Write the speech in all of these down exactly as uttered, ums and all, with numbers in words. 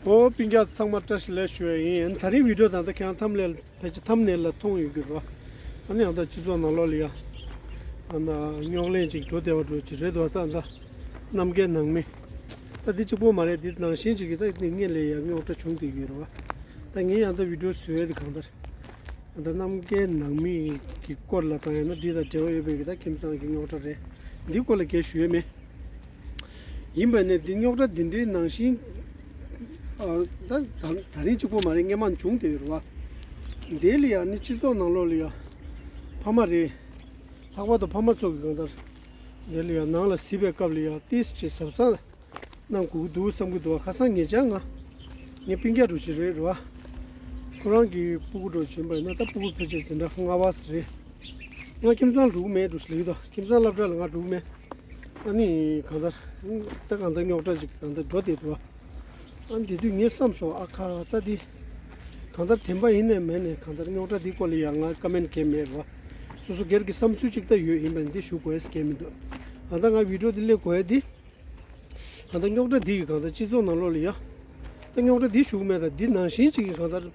ཨོ་སྤུན་ཀྱག་ཚང་མ་བཀྲ་ཤིས་བདེ་ལེགས་ཞུ་ཡ་ཡིན། ད་རིང་བི་ཌིའོ་ད་ལྟ་ཁྱེད་རང་ཐམ་ནེལ་ཕལ་ཆེར་ཐམ་ནེལ་ལ་མཐོང་ཡོད་ཀྱི་རེད་བ། ཨ་ནི་ཨ་ད་སྤྱི་ཚོགས་ནང་ལོགས་ལ་ཡ་ཨ་ན་རྙོག་གླེང་ཅིག་འགྲོ་བསྡད་པ་འགྲོ་ཅིག་རེད་འདུག་ད་ད་གནམ་ཁའི་ནང་མི་ད་འདི་གཅིག་པོ་མ་རེད། འདི་ནང་བཞིན་ཅིག་གི་ད་འདི་སྔོན་ལ་ཡ་རྙོག་དྲ་བྱུང་བསྡད་ཀྱི་རེད་བ། ད་ངས་ཡང་ད་བི་ཌིའོ་བཟོ་ཡ་དེ་གང་ལྟར་ཨ་ད་གནམ་ཁའི་ནང་མི་གི་སྐོར་ལ་བཏང་ཡ་ན་འདི་དང་འབྲེལ་བ་ཡོད་པའི་གི་ད་ཁྱིམ་ཚང་གི་རྙོག་དྲ་རེད། འདི་སྐོར་ལ་སྐད་ཞུ་ཡ་མེད། ཡིན་པ་ནས་འདི་རྙོག་དྲ་འདི་འདྲའི་ནང་བཞིན་ཨ་ད་ད་ད་རིང་གཅིག་པོ་མ་རེད། སྔན་མ་བྱུང་བསྡད་ཡོད་རེད་བ། འདི་ལ་ཡ་ནི་སྤྱི་ཚོགས་ནང་ལོགས་ལ་ཡ་ཕ་མ་རེད། ལྷག་པར་དུ་ཕ་མ་ཚོ་གི་གང་ལྟར་འདི་ལ་ཡ་ནང་ལ་གཟིགས་པའི་སྐབས་ལ་ཡ་ཏིས་ཅིག་གཟབ་གཟབ་གནང་དགོས་ཀྱི་འདུག་བསམ་གྱི་འདུག་བ། ཁ་སང་ཉེ་ཆར་ང་ངའི་སྤུན་ཀྱག་འདྲ་ཅིག་རེད་རེད་བ། ཁོ་རང་གི་སྤུ་གུ་འདྲ་ཅིག་ཡིན་པ་ཡིན་ན་ད་སྤུ་གུ་ཕལ་ཆེར་འཛིན་གྲྭ་ལྔ་པ་རེད། ང་ཁྱིམ་ཚང་འགྲོ་གི་མེད་འདྲ་ཅིག་ལབ་ཀྱི་འདུག་ཁྱིམ་ཚང་སློབ་གྲྭ་ལ་ང་འགྲོ་གི་མེད། ཨ་ནི་གང་ལྟར་ད་གང་ལྟར་རྙོག་དྲ་ཅིག་གང་ལྟར་འགྲོ་བསྡད་འདུག་བ། ཨ་འདི་དུས་ངས་བསམ་སོང་། ཨ་ཁ་ད་འདི་གང་ལྟར་བདེན་པ་ཡིན་ནའི་མིན་ནའི་གང་ལྟར་རྙོག་དྲ་འདི་སྐོར་ལ་ཡང་ང་ཀ་མེན་གང་མེད་རོ། སོ་སོ་སྒེར་གྱི་བསམ་ཚུལ་ཅིག་ད་ཡོད། ཡིན་པ་འདི་ཞུ་དགོས་ཀྱི་མི་འདུག་ཨ་ད་ང་བི་ཌིའོ་འདི་སླེབས་དགོས་ཡ་འདི་གང་ལྟར་རྙོག་དྲ་འདི་གི་གང་ལྟར་སྤྱི་ཚོགས་ནང་ལོགས་ལ་ཡ་ད་རྙོག་དྲ་འདི་ཞུ་གི་མེད། ད་འདི་ནང་བཞིན་ཅིག་གི་གང་ལྟར་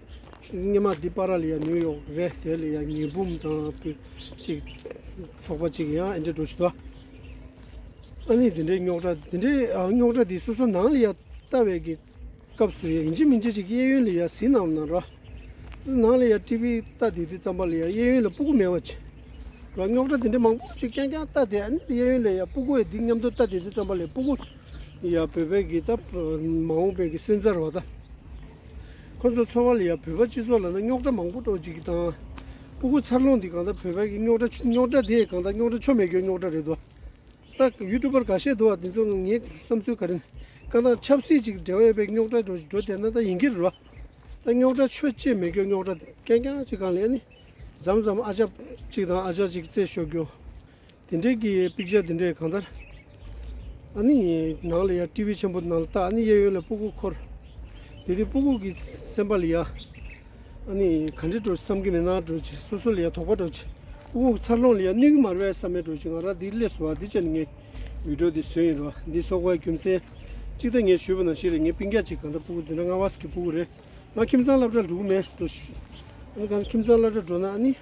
སྔོན་མ་འདི་པ་ར་ལ་ཡ་ནིའུ་ཡོག་རེད། དེ་ལ་ཡ་ཉི་འབུམ་དང་ཅིག་ཚོགས་པ་ཅིག་ཡང་ཨེ་འདྲ་འགྲོ་ཞིག་འདུག་ཨ་ནི་དེ་འདྲའི་རྙོག་དྲ་དེ་འདྲའི་ཨ་རྙོག་དྲ་དེ་སོ་སོ་ནང་ལ་ཡ་ལྟ་བའི་གི་སྐབས་སུ་ཡ་ཡིན་གཅིག་མིན་གཅིག་ཅིག་གཡས་གཡོན་ལ་ཡ་གཟིགས་གནང་ན་ར། ནང་ལ་ཡ་ཊི་བི་ལྟ་བསྡད་དུས་ཙམ་པ་ལ་ཡ་གཡས་གཡོན་ལ་སྤུ་གུ་མེད་པ་ཅིག་ར། རྙོག་དྲ་དེ་འདྲའི་མང་པོ་ཅིག་རྐྱང་རྐྱང་ལྟ་བསྡད། ཨ་ནི་གཡས་གཡོན་ལ་ཡ་སྤུ་གུ་ཡ་འདི་མཉམ་དུ་ལྟ་བསྡད་དུས་ཙམ་པ་ལ་སྤུ་གུ་ཡ་བོད་པའི་གི་ད་མ་འོངས་པའི་གི་སོན་རྩ་ར་བ་ད། ཁོ་ཚོ་འཚོ་བ་ལ་ཡ་བོད་པ་སྤྱི་ཚོགས་ལ་ན་རྙོག་དྲ་མང་པོ་འདྲ་ཅིག་དང་། སྤུ་གུ་འཚར་ལོངས་འདི་གང་ལྟར་བོད་པའི་གི་རྙོག་དྲ་རྙོག་དྲ་དེ་གང་ལྟར་རྙོག་དྲ་ཆོ་མེད་རྒྱུ་རྙོག་དྲ་རེད་དོ། ད་ཡུ་ཊུབ་པར་འགའ་ཤས་འདུག་བ། དེ་ཚོ་ངའི་བསམ་ཚུལ་ག་རེ་ན། གང་ལྟར་ཆབ་སྲིད་ཅིག་འབྲེལ་བ་ཡོད་པའི་རྙོག་དྲ་འགྲོ་འགྲོ་བསྡད་ན་ད་ཡིན་གྱི་རེད་བ། ད་རྙོག་དྲ་ཆོས་བཅས་མེད་རྒྱུ་རྙོག་དྲ་རྐྱང་རྐྱང་ཅིག་གང་ལས་ནི། མཚམས་མཚམས་ཨ་ཅག་ཅིག་དང་ཨ་ཅག་ཅིག་རྩོད་ཤོར་རྒྱུ། དེ་འདྲའི་གི་པིག་ཅར་དེ་འདྲའི་གང་ལྟར། ཨ་ནི་ནང་ལ་ཡ་ཊི་བི་ཆེན་པོ་ནང་ལ་ལྟ། ཨ་ནི་གཡས་གཡོན་ལ་སྤུ་གུ་འཁོར། དེ་དུས་སྤུ་གུ་གི་སེམས་པ་ལ་ཡ། ཨ་ནི་ག་འདྲ་འགྲོ་བསམ་གྱི་མེད་ན་འགྲོ་ཅིག་སོ་སོ་ལ་ཡ་དོགས་པ་འགྲོ་ཅིག་སྤུ་གུ་འཚར་ལོངས་ལ་ཡ་གནོད་ཀྱི་མ་རེད་བསམ་མེད་འགྲོ་ཅིག་ང་རང་འདི་སླེབས་སོང་བ། འདི་བྱས་ནས་ངས་བི་ཌིའོ་འདི་བཟོས་ཡིན་རོ། འདི་བཟོ་དགོས་རྒྱུ་མཚན། གཅིག་ད་ངས་ཞུས་པ་ནང་བཞིན་རེད། ངའི་སྤུན་ཀྱག་ཅིག་གང་ལྟར་སྤུ་གུ་འཛིན་གྲྭ་ལྔ་པ་ཟེར་གྱི་སྤུ་གུ་རེད། ང་ཁྱིམ་ཚང་སློབ་གྲྭར་འགྲོ་གི་མེད་འགྲོ་ཞུ། ཨ་ནི་གང་ཁྱིམ་ཚང་སློབ་གྲྭར་འགྲོ་ན་ཨ་ནི།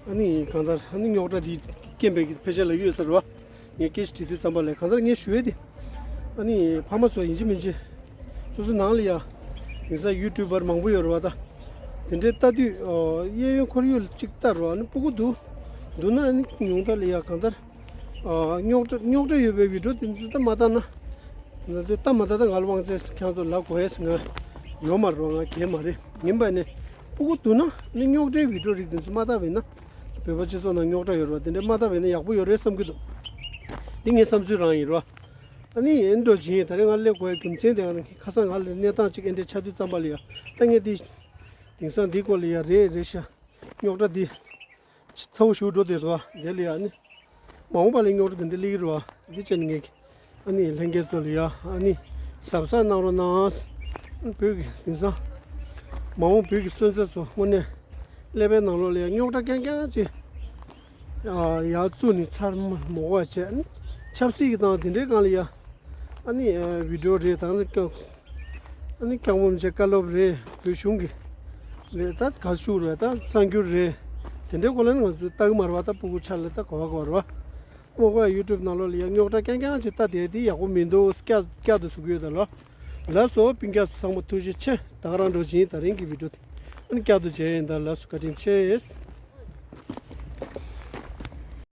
ཨ་ནི་གང་ལྟར་ཨ་ནི་རྙོག་དྲ་འདི་རྐྱེན་པས་ཕལ་ཆེར་ལ་ཡོད་ཟེར་བ། ངས་སྐད་ཆ་དྲིས་དུས་ཙམ་པ་ལས་གང་ལྟར་ངས་ཞུ་ཡས་དེ། ཨ་ནི་ཕ་མ་ཚོ་ཡིན་གཅིག་མིན་གཅིག་སོ་སོ་ནང་ལ་ཡ། དེང་སང་ཡུ་ཊུབ་པར་མང་པོ་ཡོད་རེད་བ་ད། དེ་འདྲའི་ལྟ་དུས་ཨོ་གཡས་གཡོན་ཁོར་ཡུག་ཅིག་ལྟ་རོགས། ཨ་ནི་སྤུ་གུ་འདུག་འདུག་ན་ཨ་ནི་ཉུང་མཐའ་ལ་ཡ་གང་ལྟར། ཨ་རྙོག་དྲ་རྙོག་དྲ་ཡོད་པའི་བི་ཌིའོ་དེ་ཚོ་ལྟ་མ་ལྟ་ན། ང་ཚོས་ལྟ་མ་ལྟ་ད་ང་ལ་དབང་ཚད་ཁྱང་ཚོ་ལ་གོ་ཡས་ང་ཡོད་མ་རེད་བ། ང་གལ་མ་རེད། ཡིན་པ་ནི་སྤུ་གུ་འདུག་ན་ནི་རྙོག་དྲའི་བི་ཌིའོ་རིགས་དེ་ཚོ་མ་ལྟ་བས་ན། བོད་པ་སྤྱི་ཚོགས་ནང་རྙོག་དྲ་ཡོད་རེད་བ། དེ་འདྲའི་མ་ལྟ་བས་ན་ཡག་པོ་ཡོད་རེད་བསམ་གྱི་འདུག་འདི་ངའི་བསམ་ཚུལ་རང་ཡིན་རོ། ཨ་ནི་ཨེ་འདྲ་བྱས་ད་རེས་ང་སླེབས་དགོས་ཡ་རྒྱུ་མཚན་དེ་ཨ་ནི་ཁ་སང་ང་ལ་གནས་སྟངས་ཅིག་ཨེ་འདྲ་ཆགས་དུས་ཙམ་པ་ལ་ཡ་ད་ངས་འདི་དེང་སང་འདི་སྐོར་ལ་ཡ་རེད་རེད་ཤག་རྙོག་དྲ་འདི་ཚ་བོ་ཞིག་འགྲོ་བསྡད་འདུག་བ། དེ་ལ་ཡ་ཨ་ནི་མ་འོངས་པ་ལ་རྙོག་དྲ་དེ་འདྲ་སླེབས་ཀྱི་རེད་བ། འདི་བྱས་ནས་ངས་ཨ་ནི་ལྷན་རྒྱས་ཚོ་ལ་ཡ་ཨ་ནི་གཟབ་གཟབ་གནང་རོགས་གནང་། བོད་ཀྱི་དེང་སང་མ་འོངས་བོད་ཀྱི་སོན་རྩ་ཚོ་དངོས་གནས་ཀླད་པའི་ནང་ལོགས་ལ་ཡ་རྙོག་དྲ་རྐྱང་རྐྱང་ཅིག་ཡར་བཙུགས་ནས་ཚར་མ་མོ་བ་བྱས། ཨ་ནི་ཆབ་སྲིད་ཀྱི་སྟེང་དེ་འདྲའི་སྒང་ལ་ཡ་ཨ་ནི་བི་ཌིའོ་རེད། ད་ནི་ཀ་ཨ་ནི་སྐྱག་མོ་མི་བྱེད་བཀའ་སློབ་རེད། བོད་གཞུང་གི་རེད། ད་ག་ཞུ་རེད། ད་གསར་འགྱུར་རེད། དེ་འདྲའི་སྐོར་ལ་ནི་ང་ཚོས་ལྟ་གི་མ་རེད་བ། ད་སྤུ་གུ་ཆ་ལ་ད་གོ་བ་གོ་བ་རེད་བ། མོ་ག་ཡུ་ཊུབ་ནང་ལོགས་ལ་ཡ་རྙོག་དྲ་རྐྱང་རྐྱང་ཅིག་ལྟ་བསྡད་དེ་ཡག་པོ་མི་འདུག་སྐྱག་སྐྱག་ཏུ་ཟུག་ཡོད་ད་ལོ། ལགས་སོ་སྤུན་ཀྱག་ཚང་མ་ཐུགས་རྗེ་ཆེ། ད་ག་རང་འགྲོ་བཞིན། ད་རིང་གི་བི་ཌིའོ་དེ་ཨ་ནི་བསྐྱར་དུ་མཇལ་ཡིན། ད་ལགས་སོ་བཀའ་དྲིན་ཆེ།